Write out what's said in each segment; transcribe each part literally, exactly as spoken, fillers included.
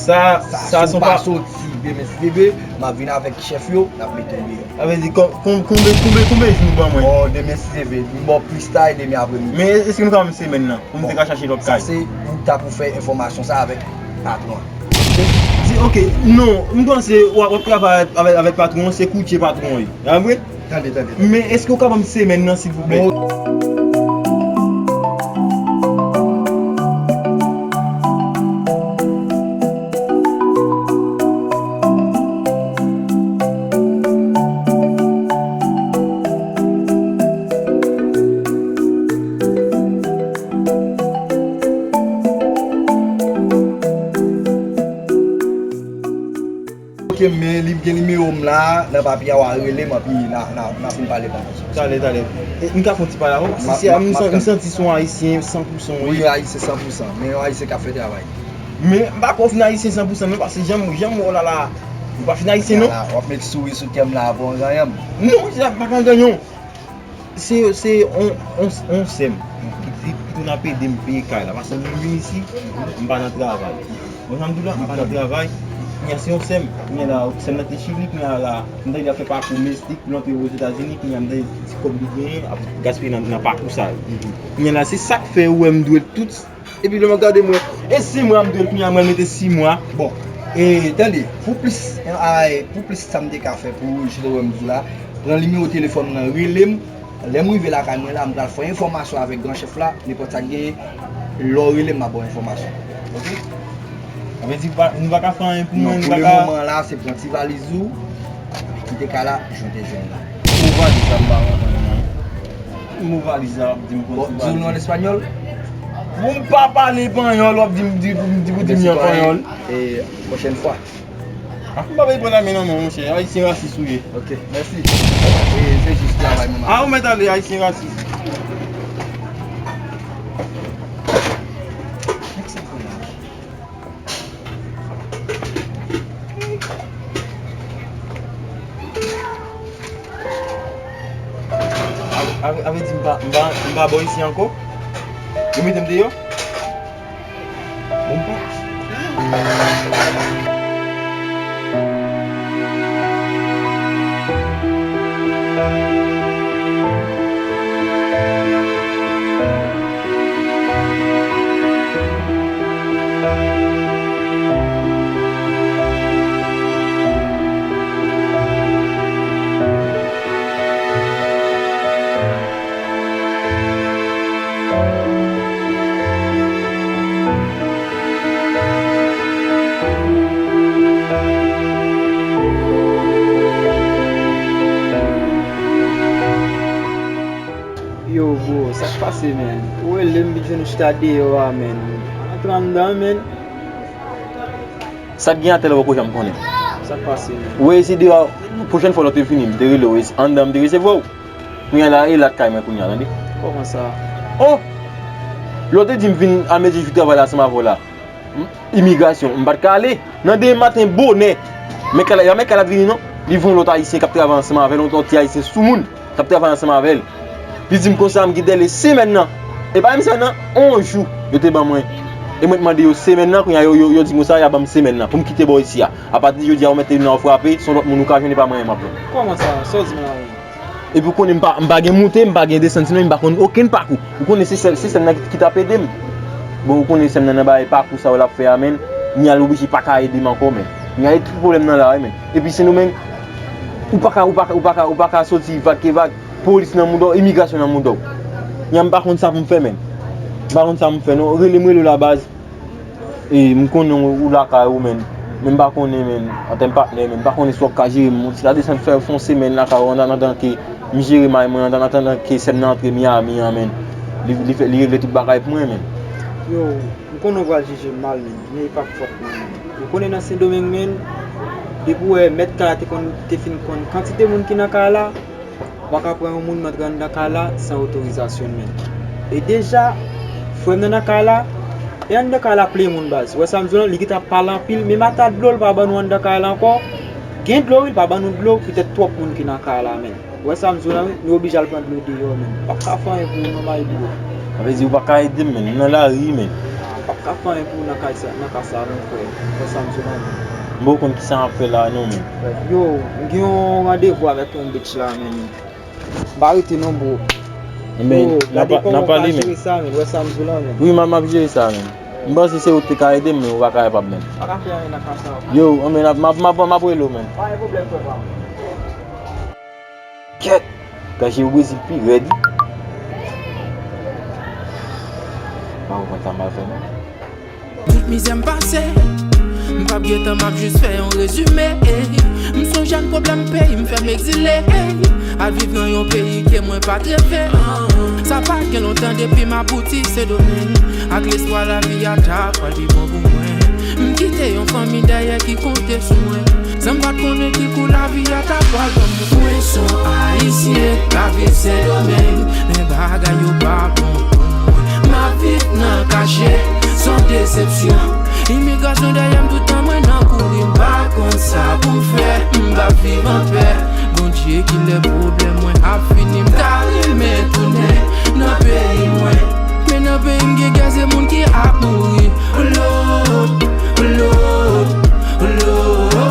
Sa, sa, si w pa soti demen si Dye vle, m ap vin avèk chèf yo, n ap mete w deyò. Sa vle di, kon-, kon-, konbe, konbe, konbe jou w ban mwen? Bon, demen si Dye vle, m ba w plis ta e demen apre midi. Men èske nou ka ban m semèn nan? Pou m te ka chache lòt kay. Sa se ou ta pou fè enfòmasyon sa avèk patwon an. Di, ok, non, m panse w ap, w ap travay avèk, avèk patwon an, se koutje patwon an ye. A vre? Tande, tande. Men èske w ka ban m semèn nan, silvouplè? Bon. Ok, men li gen nimewo m la, nan papye a w a rele m, anpi n a, n a, n a fin pale pandan sou. Talè, talè. E, m ka fè yon ti pale avè w? Paske se, m, m santi se yon Ayisyen san pou san, wi. Wi, Ayisyen san pou san, men yon Ayisyen k ap fè travay. Men, m pa kwè w fin Ayisyen san pou san, non, paske jan m, jan m wè w la, la, ou pa fin Ayisyen, non. W ap met souri sou kè m la, avan w ganyan m. Non, se pa ka ganyan w. Se, se on, on, on sè m ki, ki, ki konn ap ede m peye kay la. Paske m vin isi, m pa nan travay. Bon, jan m di w la, m pa nan travay. Kounye a se on sè m. Kounye a la, sè m nan te Chili, kounye a la, m tande l ap fè pakou domestik pou l antre Ozetazini, kounye a m tande ti kòb li genyen, ap gaspiye nan, nan pakou sa yo. Kounye a la, se sa k fè ou wè m dwe tout Epi lè m ap gade mwen, e si mwa m dwe l, kounye a mwen mete si mwa. Bon, e tande, pou plis, ay, pou plis sa m te ka fè pou ou, jan w wè m di w la, pran nimewo telefòn nan, rele m. Lè m rive lakay mwen la, m pral fè enfòmasyon avèk gran chèf la, nenpòt sa k genyen, lè w rele m, m a ba w enfòmasyon. Ok? Sa vle di, nou pa, nou pa ka fè anyen pou mwen, nou pa ka. Non, pou le moman la, se pran ti valiz ou, epi kite kay la, jan w te jwenn la. Ou valiz la, m pa konprann, non. Mo valiz la, w ap di m konn. Bon, di w li an espanyòl? Bon, m pa pale panyòl, w ap di m, di, di, di, di m li an panyòl. E, pwochèn fwa. A, m pa vle pran nan men non, non, monchè. Ayisyen rasis ou ye. Ok, mèsi. E, se jis travay mwen. A, ou mèt ale, Ayisyen rasis. A, a, a vle di m pa, m pa, m pa bò isi ankò? Yo mete m deyò? Bon, m pa. Yo, bro, sa k pase, man? Ou rele m, m vin jwenn ou chita deyò a, man. Antre anndan, man. Sa k gen atè la, ou poko janm konnen. Sa k pase, man? Ou wè isi deyò a, pwochèn fwa lè w te vini, m te rele w, isi anndan, m te resevwa w. Kounye a la, e la kay mwen kounye a, tande. Kòman sa? Oh! Lè w te di m vin a mezi jou travay la ansanm avè w la. Imigrasyon, m pa t ka ale. Nan demen maten bonè, men kay la, men kay la vini non. Li voye yon lòt ayisyen k ap travay ansanm avè l, yon lòt ti ayisyen soumoun k ap travay ansanm avè l. Li di m konsa, m gen dèle semèn nan. E pa menm semèn nan, on jou yo te ban mwen. E mwen te mande yo semèn nan, kounye a yo, yo, yo di m konsa, y a ban m semèn nan pou m kite bò isi a. Apati de jodi a, ou mèt te vin la, ou frape, se yon lòt moun ou ka jwenn, e pa mwen menm m ap jwenn. Kòman sa? Sa w di m la menm? Epi ou konnen m pa, m pa gen moute, m pa gen desann, sinon m pa konn okenn pakou. Ou konnen se sè, se sè m nan ki, ki t ap ede m. Bon, ou konnen sè m nan nan bagay pakou sa yo l ap fè a, men, kounye a l oblije pa ka ede m ankò, men. Kounye a e tout pwoblèm nan la, wi, men. Epi se nou menm, ou pa ka, ou pa ka, ou pa ka, ou pa ka soti vag ke vag, polis nan mouda w, imigrasyon nan mouda w. Kounye a m pa konn sa pou m fè, men. M pa konn sa pou m fè, non. Rele m, rele w la baz. E, m konnen ou, ou lakay ou, men. Men m pa konnen, men, an tèm patnè, men, m pa konnen si w ap ka jere m. Ti la desann fè, fè yon semèn lakay ou, an atandan ke m jere may mwen, an atandan ke sè m nan antre Miami an, men. Li, li fè, li regle tout bagay pou mwen, men. Yo, m konnen w pral jije m mal, men, men e pa fòt mwen, men. Ou konnen nan Sendomeng, men, depi w wè mèt kay la te konn, te fin konn kantite moun ki nan kay la, ou pa ka pran yon moun antre anndan kay la san otorizasyon l, men. E deja, frè m nan nan kay la, e anndan kay la plen moun baz. Ou wè sa m di w lan, li gentan ap pale anpil, menm ata dlo l pa ban nou anndan kay la ankò. Gen dlo wi, l pa ban nou dlo, poutèt twòp moun ki nan kay la, men. Ou wè sa m di w lan wi, nou oblije al pran dlo deyò, men. M p ap ka fè anyen pou ou non, my bro. Sa vle di ou pa ka ede m, men. M nan lari, men. M p ap ka fè anyen pou ou nan kay sa, nan ka sa non, frè. Fè sa m sou nan men. M poko konn kisa m ap fè la non, men. Yo, m gen yon randevou avèk yon bitch la, men. M pa rete non, bro. Men, yo, n a gade pa-, kòman n a w ka pale, men. Jere sa, men. Wè sa m di w la, men. Wi, m a, m ap jere sa, men. M panse se ou ki te ka ede m, men ou pa kapab, men. Pa ka fè anyen nan ka sa. Yo, men, m ap, m ap, m ap, m ap rele w, men. Pa gen pwoblèm, frè pa m. Kèt! Kache yo Brezil pi rèd. M pa konprann sa m pral fè non. Tout mizè m pase, m p ap gentan, m ap jis fè yon rezime. M se yon jèn pwoblèm peyi m fè m egzile. Al viv nan yon peyi ke mwen pa t reve. Sa pa gen lontan depi m abouti Sendomeng. Ak lespwa lavi a ta pral pi bon pou mwen. M kite yon fanmi dèyè ki konte sou mwen. San m pa t konnen ki kou lavi a ta pral ban m. Mwen se yon Ayisyen k ap viv Sendomeng, men bagay yo pa bon pou mwen. M ap viv nan kache, se yon desepsyon. Imigrasyon dèyè m toutan, mwen nan kouri, m pa konn sa pou m fè. M p ap viv anpè. Bondye, kilè pwoblèm mwen ap fini? M ta renmen tounen nan peyi mwen. Men nan peyi m gen gè, se moun ki ap mouri. Lòd, lòd, lòd, lòd.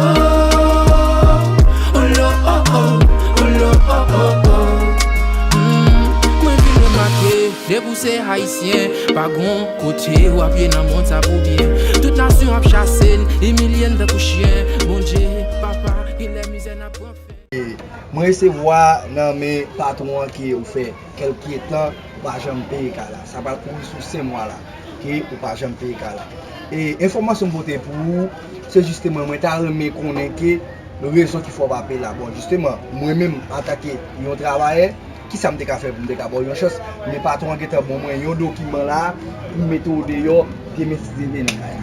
Hmm, mwen vin remake, depi w se Ayisyen, pa gon kote w ap ye nan mond sa pou byen. Tout nasyon ap chase n, imilye n tankou chyen. Bondye, papa, kilè mizè n ap pran fen? E, mwen resevwa nan men patwon an ke ou fè kèlke tan ou pa janm peye kay la. Sa pral kouri sou senk mwa la ke ou pa janm peye kay la. E enfòmasyon m pote pou ou, se jisteman mwen ta renmen konnen ke rezon ki fè w pa peye la. Bon, jisteman, mwen menm, antanke yon travayè, kisa m te ka fè pou m te ka ba w yon chans? Men patwon an gentan ban mwen yon dokiman la pou m mete w deyò demen si Dye vle nan kay la.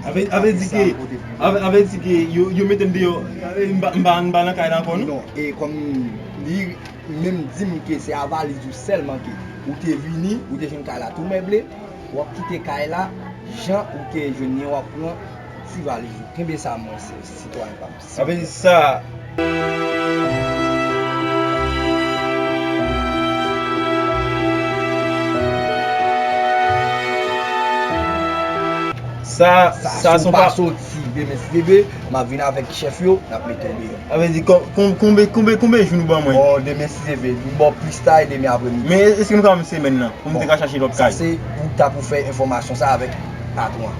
Avè, avè di ke, avè, avè di ke yo, yo mete m deyò, m pa, m pa, m pa nan kay la ankò non. Non, e kòm li menm di m ke se a valiz ou sèlman ke ou te vini, ou te jwenn kay la tou meble, w ap kite kay la, jan ou te jwenn li an, w ap pran ti valiz ou. Kenbe sa mwen, se sitwayen pa m. Sa vle di sa. Sa, sa, sa si w pa soti demen si Dye vle, m ap vin avèk chèf yo, n ap mete w deyò. Sa vle di kon-, kon-, konbe, konbe, konbe jou nou ban mwen? Bon, demen si Dye vle, m ba w plis ta e demen apremidi. Men èske m ka ban m semèn nan? Pou m te ka chache lòt kay. Sa se pou ta pou fè enfòmasyon sa avèk patwon an.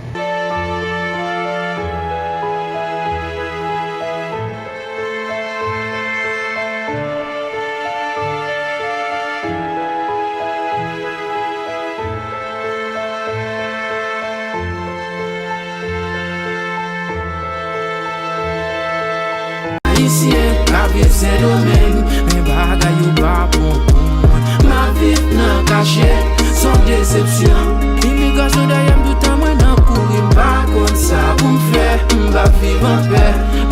Ayisyen k ap viv Sendomeng, men bagay yo pa bon pou mwen. M ap viv nan kache, se yon desepsyon. Imigrasyon dèyè m toutan, mwen nan kouri, m pa konn sa pou m fè. M p ap viv anpè.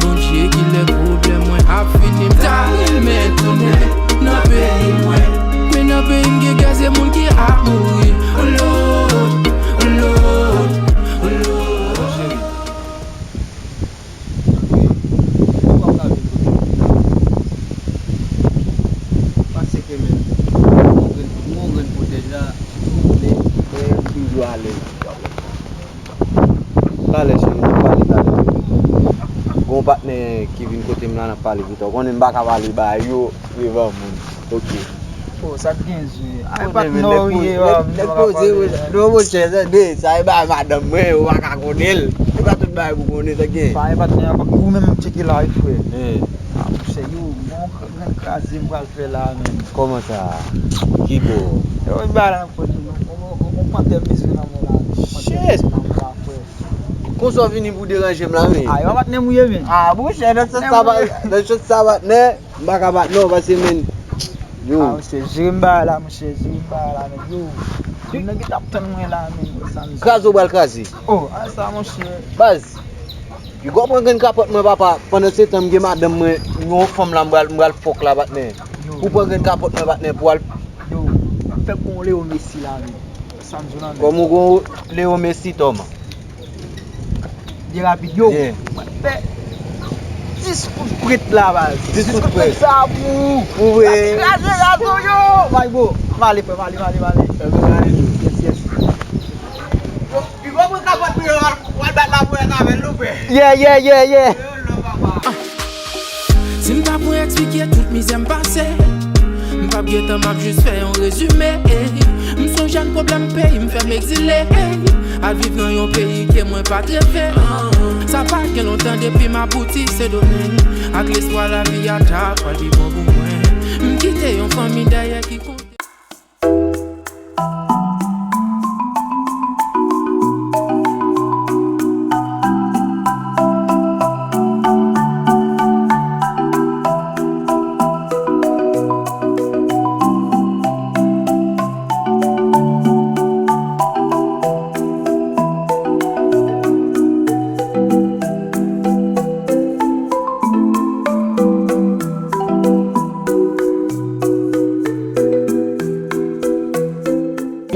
Bondye, kilè pwoblèm mwen ap fini? M ta renmen tounen nan peyi mwen. Men nan peyi m gen gè, se moun ki ap mouri. Lòd, lòd, lòd. Wi. Ou pa ka vin kote m la. Pase ke men. Yon grenn, yon grenn pwotèj la, silvouplè. Men m toujou alèz. Talè, cheri, n ap pale talè. Gon patnè ki vin kote m la, n ap pale pita. Ou konnen m pa ka pale bagay yo devan moun. Ok. Oh, sa k gen, Jimmy? Ay, patnè w ye, nèg poze, wi. Non, monchè, tande, sa e bagay madanm mwen, ou pa ka konnen l. Se pa tout bagay pou konnen, sa k gen. Pa gen patnè, ou menm tcheke la, wi, frè. Ah, monchè, yo, bon, grenn kraze m pral fè la, menm. Kòman sa? Ki bò? Yo, bagay la, frè, tou, non. On, on, on pantè mezire nan men la, non. Shit! Nan men la, frè. Konsa w vini pou deranje m la, men. Ah, e pa patnè m ou ye, men. Ah, monchè, nan sans sa, nan sans sa, patnè. M pa ka bat non, pase men. Yo. Ah, monchè, jere m bagay la, monchè, jere m bagay la, men. Yo. Moun nan ki t ap tann mwen la, men, sa m di. Kraze w pral kraze. Oh, a sa, monchè. Baz. Yo, pran grenn kapòt mwen, papa. Pandan se tan, m gen madanm mwen, yon fanm la, m pral, m pral fòk la, patnè. Yo. Ou pran grenn kapòt mwen, patnè, pou al. Yo, fèk gon Leo Messi la, men. Sa m di w la, men. Kòm ou gon Leo Messi, Tòma. Rapid, yo. Yeah. Mwen fè dis kout prèt la, baz. Dis kout prèt sa pou ou. Pou vre. Kraze razo, yo. Bay, bro. M ale, frè, m ale, m ale, m ale. Yes, yes. Yo, pi bon mwen ka bat pou yo, w al bat la pou avè l, nou, frè. Yeah, yeah, yeah, yeah. Si m ta pou eksplike tout mizè m pase, m p ap gentan, m ap jis fè yon rezime. M se yon jèn pwoblèm peyi m fè m egzile. Al viv nan yon peyi ke mwen pa t reve. Sa pa gen lontan depi m abouti Sendomeng. Ak lespwa lavi a ta pral pi bon pou mwen. M kite yon fanmi dèyè ki konte.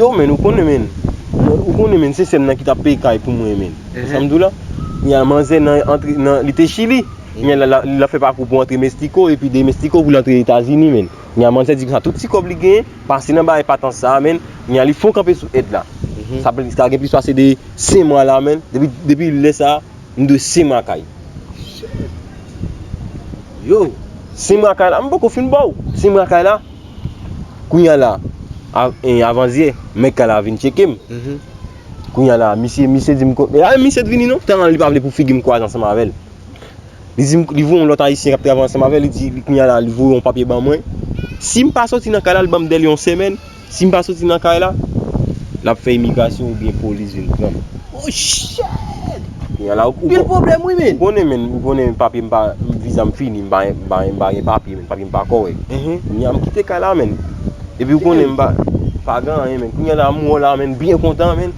Yo, men, ou konnen, men. Ou konnen, men, se sè m nan ki t ap peye kay pou mwen, men. Sa m di w la? Kounya manzè nan antre, nan, li te Chili. Kounya la, la, li ap fè pakou pou antre Mexico, epi de Mexico pou l antre Etazini, men. Kounya manzè di konsa, tout ti kòb li genyen, pase nan bagay patans sa a, men. Kounya li fon kanpe sou èd la. Sa, sa gen plis pase de senk mwa la, men. Depi, depi lè sa a, m dwe senk mwa kay. Yo, senk mwa kay la, m poko fin ba w. Senk mwa kay la. Kounya la, a, e, avanzyè, mèt kay la vin tcheke m. Kounya la, misye, misye di m ko-, e, a, misye t vini non. Tan li pa vle pou figi m kwaze ansanm avè l. Li di m, li voye yon lòt ayisyen k ap travay ansanm avè l, li di, li, kounya la, li voye yon papye ban mwen. Si m pa soti nan kay la, li ban m dèle yon semèn. Si m pa soti nan kay la, l ap fè imigrasyon oubyen polis vin pran m. Oh, shit! Kounya la, ou, ou, pil pwoblèm, wi, men. Ou konnen, men, ou konnen papye m pa, viza m fini, m pa, m pa, m pa gen papye, men, papye m pa kòrèk. Kounya m kite kay la, men. Epi ou konnen m pa, pa gen anyen, men. Kounya la, m wè w la, men, byen kontan, men.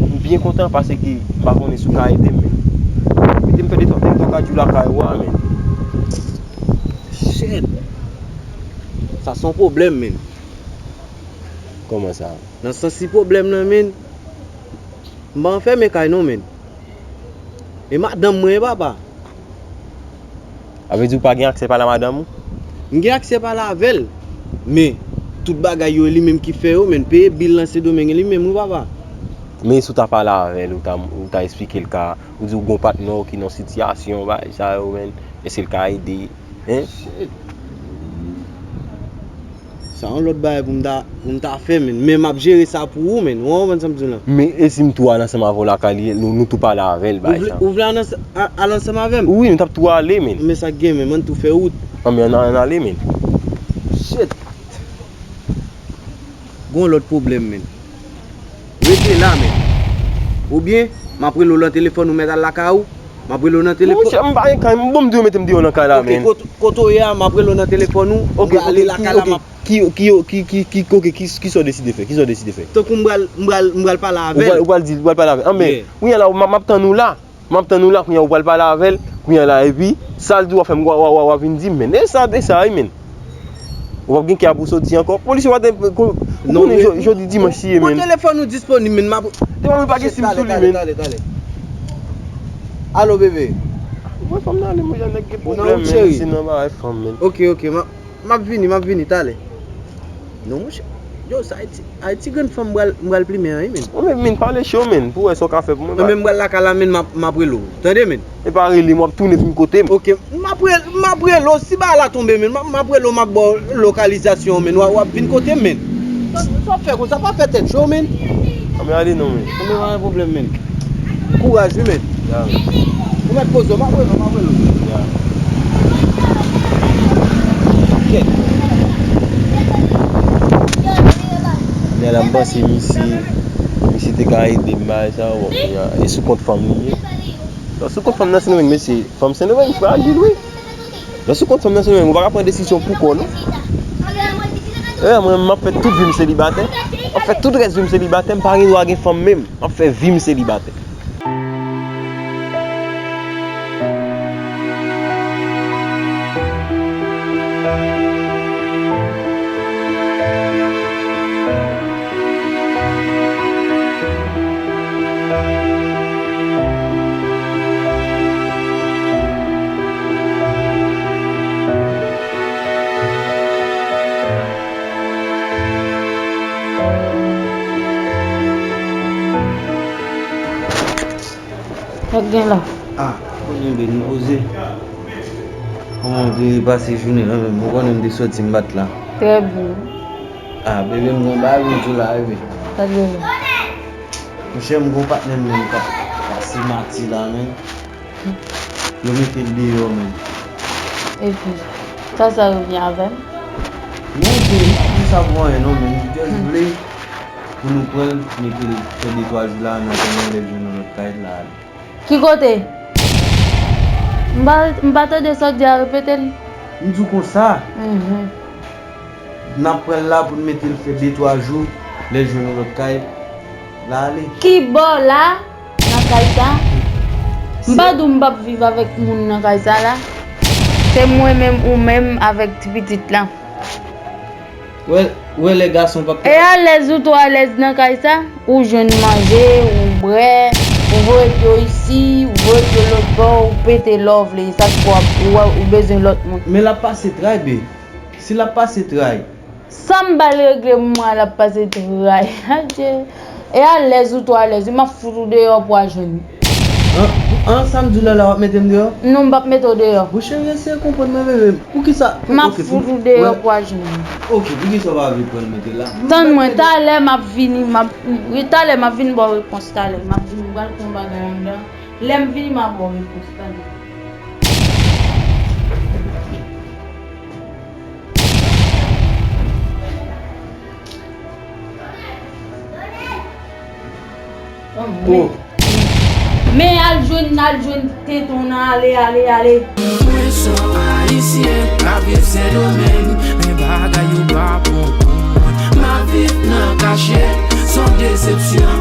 M byen kontan paske m pa konnen si w ka ede m, men. Mete m fè de twa, de twa kat jou lakay ou a, men. Shit! Sa se yon pwoblèm, men. Kòman sa? Nan sans si pwoblèm nan, men, m pa anfèmen kay non, men. E madanm mwen, papa. Sa vle di ou pa gen aksè pale a madanm ou? M gen aksè pale avè l. Men, tout bagay yo, e li menm ki fè yo, men. Peye bil nan Sendomeng, e li menm, wi, papa. Men si w ta pale avè l, ou ta, ou ta eksplike l ka, ou di w gon patnè w ki nan sitiyasyon, bagay sa yo, men. Èske l ka ede? Hein? Shit. Sa yon lòt bagay pou m ta, pou m ta fè, men. Men m ap jere sa pou ou, men. Ou konprann sa m di w lan? Men e si m tou al ansanm avè w lakay li, nou, nou tou pale avè l, bagay sa. Ou vle, ou vle al ans-, a-, al ansanm avè m? Wi, nou t ap tou ale, men. Men sa k gen, men, ann tou fè wout. An, men ann, ann ale, men. Shit. Gon lòt pwoblèm, men. Rete la, men. Oubyen, m ap rele w nan telefòn, ou mèt al lakay ou. M ap rele w nan telefòn. Monchè, m pa gen kay, m bon, m di w mete m deyò nan kay la, men. Ok, kot, kote w ye a, m ap rele w nan telefòn ou, ou prale lakay la, m ap. Ki, ki, ki, ki, ki, ok, ki, ki sa w deside fè? Ki sa w deside fè? Tankou m pral, m pral, m pral pale avè l. Ou pral, ou pral di, ou pral pale avè l. Anben, yeah, kounye a la, m ap, m ap tann ou la. M ap tann ou la, kounye a ou pral pale avè l, kounye a la, epi, sa l di w ap fè m, w a, w a, w a, w a vin di m, men. E sa, e sa, wi, men. Ou p ap gen kè pou soti ankò. Polisye pa te, ko-, ou konnen jò-, jodi dimanch li ye, men. Pran telefòn ou disponib, men, m ap. Te pa mwen pa gen sim sou li, men. Tale, tale, tale. Alo, bebe. Mwen fanm nan ale, mwen jan nèg gen pwoblèm, men. Se nan bagay fanm, men. Ok, ok, m ap, m ap vini, m ap vini, tale. Non, monchè. Yo, sa Ayiti, Ayiti grenn fanm m pral, m pral plimen an, wi, men. Mwen menm, men, pale cho, men, pou wè sa w ka fè pou mwen, men. Mwen menm, m pral lakay la, men, m ap, m ap rele w. Tande, men. E pa rele m, w ap tounen vin kote m. Ok, m ap rele, m ap rele w, si bagay la tonbe, men, m ap, m ap rele w, m ap ba w lokalizasyon, men, w a, w ap vin kote m, men. Sa, sa w ap fè konsa, pa fè tèt cho, men. Anben ale non, men. Anben pa gen pwoblèm, men. Kouraj, wi, men. Ya, men. Ou mèt poze w, m ap rele w, m ap rele w. Ya. Ok. Nè la, m panse misye, misye te ka ede m, bagay sa, bon, kounye a, e sou kont fanm li ye. Lè w sou kont fanm nan Sendomeng, mesye, fanm Sendomeng frajil, wi. Lè w sou kont fanm nan Sendomeng, ou pa ka pran desizyon pou kò w, non. E, mwen, m ap fè tout vi m selibatè. M ap fè tout rès vi m selibatè, m pa gen dwa gen fanm menm. M ap fè vi m selibatè. Sa k gen la? Ah, konnen bebe m poze. Kòman w te pase jounen an menm? Ou konnen m te soti m pa t la. Trè byen. Ah, bebe m gen bagay pou m di w la, bebe. Sa k gen la? Monchè, m gon patnè m menm k ap pase mati la, menm. Yo mete l deyò, menm. Epi, sa, sa yo gen avè m? Non, se, m pa di sa pou anyen, non, men m just vle pou nou pran l, mete l fè de twa jou la, nan tann lè l jwenn yon lòt kay la. Ki kote? M pa, m pa tande sa w di a, repete l. M di w konsa. Mhm. N ap pran l la pou n mete l fè de twa jou, lè l jwenn yon lòt kay, l ale. Ki bò la, nan kay sa? M pa di w m p ap viv avèk moun nan kay sa la. Se mwen menm, ou menm, avèk ti pitit la. Wè, wè lè gason p ap. E alèz ou twò alèz nan kay sa? Ou jwenn manje, ou bwè, ou voye pye w isi, ou voye pye w lòt bò, ou pete lè w vle, sa k fè w ap, ou, ou bezwen lòt moun. Men l ap pase tray, be. Si l ap pase tray. Sa m ba l regle mwen, l ap pase tray. Adje. E alèz ou twò alèz, wi, m ap fout ou deyò pou w al jwenn. An, an, sa m di w la, la, w ap mete m deyò? Non, m p ap mete w deyò. Monchè, eseye konprann mwen, bebe m. Poukisa? M ap fout ou deyò pou w al jwenn. Ok, poukisa w pa vle pran l mete la? Tann mwen, talè m ap vini, m ap, wi, talè m ap vin ba w repons, talè. M ap vin, m pral pran bagay anndan. Lè m vini, m ap ba w repons, talè. Oh, men, men al jwenn, al jwenn teton nan, ale, ale, ale. Mwen se yon Ayisyen, m ap viv Sendomeng, men bagay yo pa bon pou mwen. M ap viv nan kachèt, se yon desepsyon.